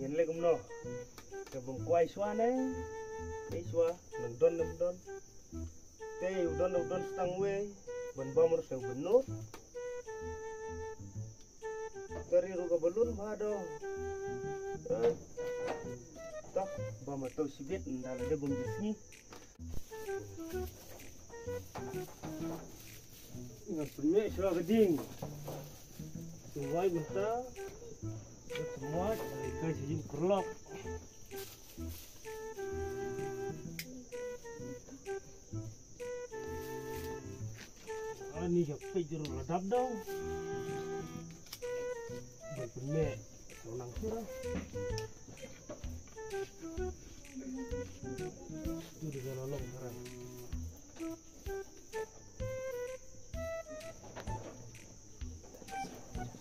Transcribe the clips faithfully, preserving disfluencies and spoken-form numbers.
Ngin leh kumno? Te bym kwai shuwa ne? Te shuwa, nang don, nang don. Te u don, u don stang wei, ban bam ruh sa u ban nud. Te ri ruh ka balun bha do. Eh, toh, bam ma to sibit, nda la de bym de sngi. Nga pynmih shuwa ka ding. Shuwa mynta. Ka tmot, ka jingpyrlok. Ani ka peit ruh la dap daw. Ban pynmih shuwa nang shuwa. Tu di ka la long haram.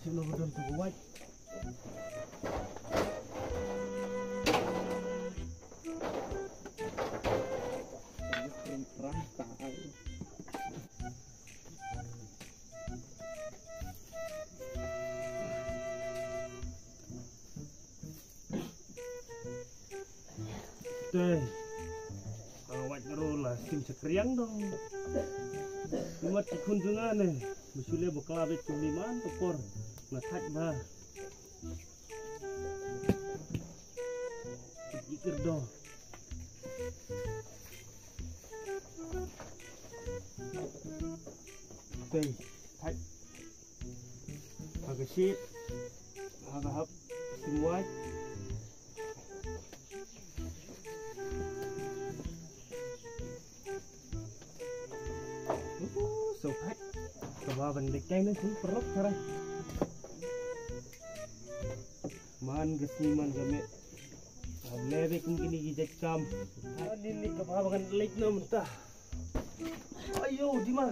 Sino ba don tu wait. Te, ka wait ruh la sim sakriang dong. Imat ki khun jong nga ne, ba shu leh bakla bad kumne man ka por nga thait bha. Ki kyrdo. Te, thait. Ha ka shit, ha ka hap, sim wait. Uh, so hot. Ka ba ban dei kai na sim perlok sarai. Man ka sngi man ka met. Ka lebe kum kini ki jait kam. Ani ni ka ba ban leit na mynta. Ayo, Dima.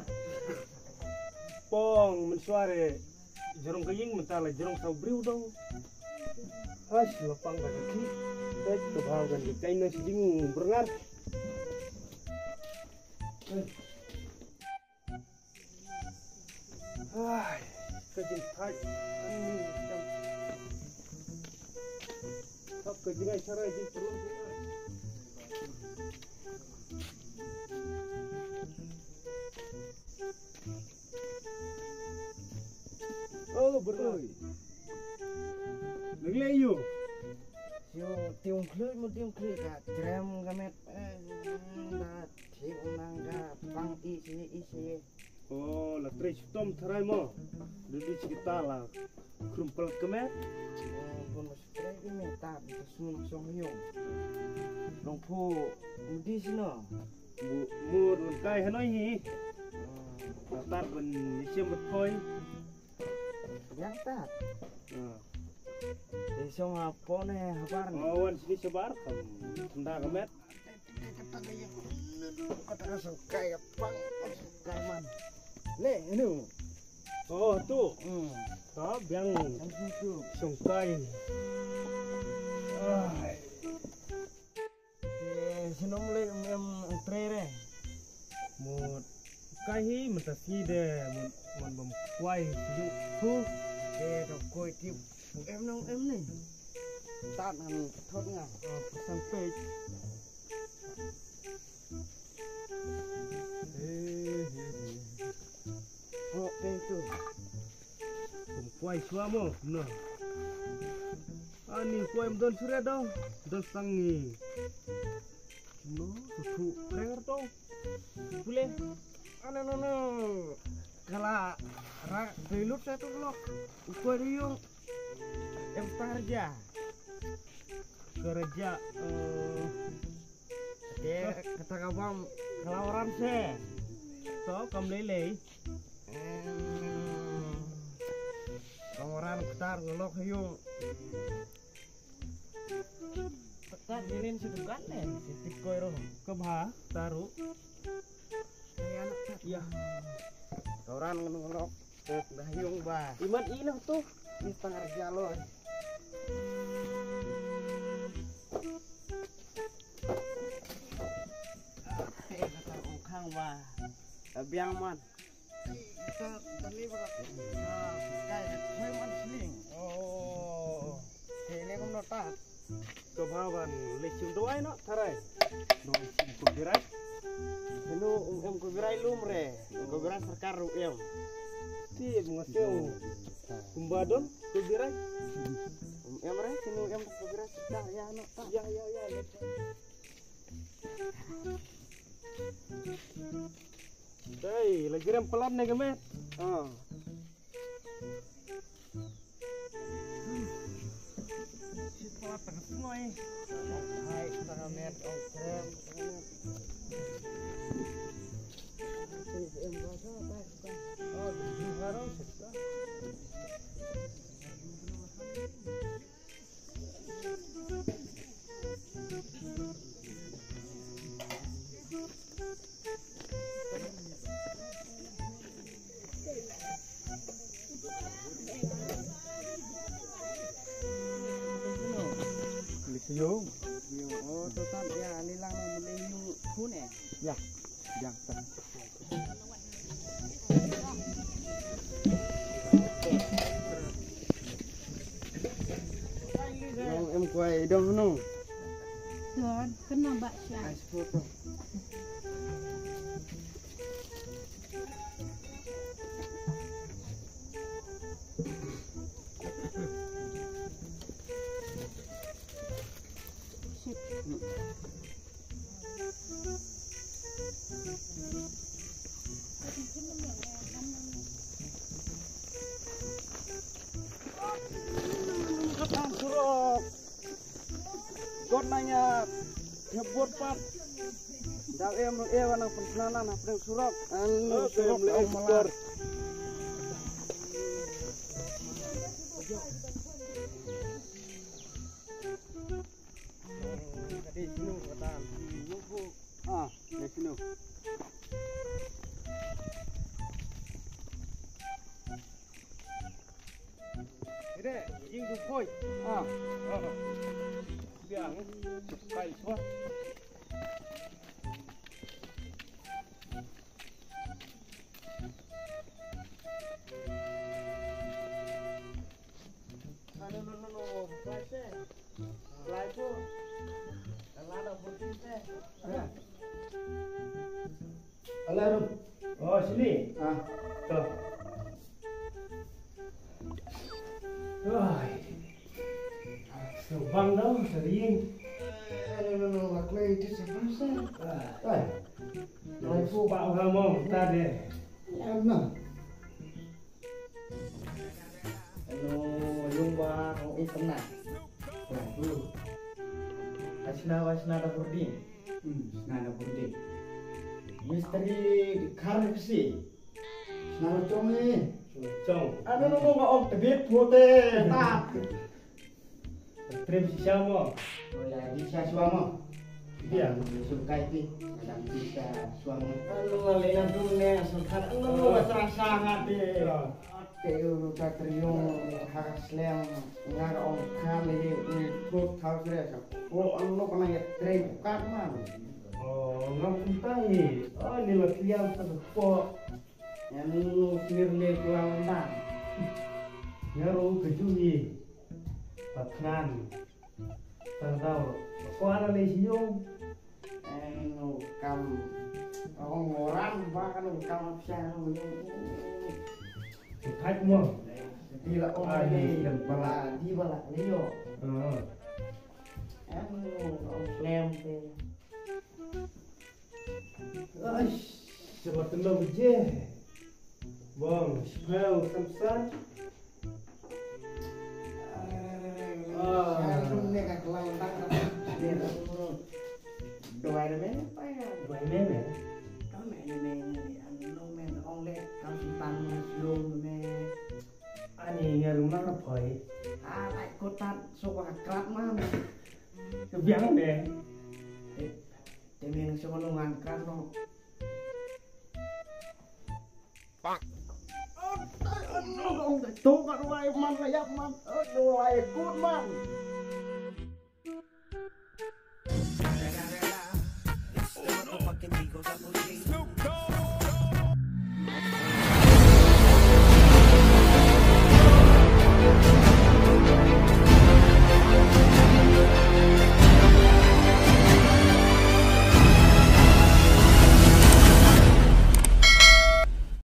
Pong, mynshuwa re. Jrong ka ïing mynta la jrong saw briew dong. Ai, la pang ka ki. Dei ka ba kan dei na shi ding berngar. Ai, ka jingthait. Ani, jam. Hap ka jingai sharai jingpyrlong. Oh, bro. Nang leh ïu. Ïu tiung khlui mu tiung khlui ka trem ka met. Eh, da thiu nang ka pang i si i si. Oh, la trei shitom tharai mo. Dudu shi kita la khrum pal ka met. Oh, bun mas trei i met ta ta sum song ïu. Long phu mudi sino. Mu, mu run kai hanoi hi. Hmm. Latar ban ïashem ban khoi. Biang tat. Hmm. Te shong ha pone habar ni. Oh, wan sini shabar kam. Tunda ka met. Kata ka ïa. Kata ka shong kai pang. Shong kai man. Le, inu. Oh, tu. Hmm. Ka biang. Kan tu. Shong kai. Ai. Te sino mlei em, em, trei re. Mut kai hi mynta sngi de mut man bam kwai hi hu. Te da koi tip em nong em ni. Tat ngan thot nga. Oh, pasang page. Eh, eh, eh. Ho, page tu. Kum kwai shuwa mo, no. Ani kwai mdon shuwa dong, don sangi. No, tu tu, prayer dong. Pule. Ano, no, no. Kala, ra, dei lut sa tu lok. Kwai riung. Em tarja. Kerja, eh, Te kata ka bam ka la waran se. To kam lei lei. Em, ka waran ktar ngolok yu. Ktar jirin sedukan ne. Sitik koi ro. Ka bha taru. Ya. Ka waran ngolok. Kok dah yung ba. Imat i noh tu. Ni setengah jalo. Eh, kata ongkhang ba. Biang man. Kita tani ba. Ah, kai, kai man sling. Oh. Kene kum nota. Ko bha ban leit shim dawai noh tharai. Dawai shim copyright. Heno um em copyright lum re. Copyright sorkar ruh em. Ti em nga sngewthuh. Kumba don copyright. Um em re, heno em copyright sorkar ïa noh ta. Ïa, ïa, ïa. Hey, lagi rem pelan nih, Gemet. Ah. Yo. Yo, oh, to tan ya, ni lang mo le yu khun eh. Ya. Yang tan. Em kwai dong no. Don, kena bak siap. Ai, sepuluh tu. Surok. Kot nanya, nyebut pat. Dau em, em, nang pynsanan, nang pynsurok. An, surok, em, em, em, malah. Ah, dari sini. Ide, ing du koi. Ah. Ah. Biang, sukai suah. Ano, no, no, no, no. Lai tu. Ala da putih teh. Ala rum. Oh, sini. Ah. Tu. Ai. Subang dong, sering. Eh, no, no, no, aku itu siapa sih? Ah. Ai. Lai tu. Pak Uhamong, tadi. Ya, no. Ano, yung ba, ang item na. Asna, asna da burdin. Hmm, asna da burdin. Mistri kar si. Asna da chong ni. Chong. Ano, no, no, no, om tebit, bote, ta. Trim shisha mo. Oh ya, di shisha shuwa mo. Dia. Sum kai ti. Kadang di shisha shuwa mo. Anu, le na tu ne, sum kat. Anu, oh, terasa hati. Ya. Te u ta triung ha slem ngar ong kan ni ni kut thau sre ka. Oh, anu, kana ya tre kat man. Oh, ngam kumtai. Oh, ni la kliang ta po. Yan lu smir le klang ndang. Nga ru ka jung yi. Patngan. Tang tau. Ko ara le sinyong. Eng u kam. Ong orang ba kan u kam ap sha ru. Thaj mo. Di la ong. Ah, le. Di bala, di bala le yo. Ah. Eng u ong klem te. Ai, sema tenang je. Bang, spell samsan. Ah. Shalom ne ka kelang tak. Dua elemen apa ya? Dua elemen ya? Dua elemen ni, anu men ong le, kau simpan mas lum me. Ani ngar rumah apa ya? Ah, naik kotak, soba krat man. Kebiang deh. Te men shu ngan krat noh. Pak. To ka ruwai man la ïap man. To ruwai kut man.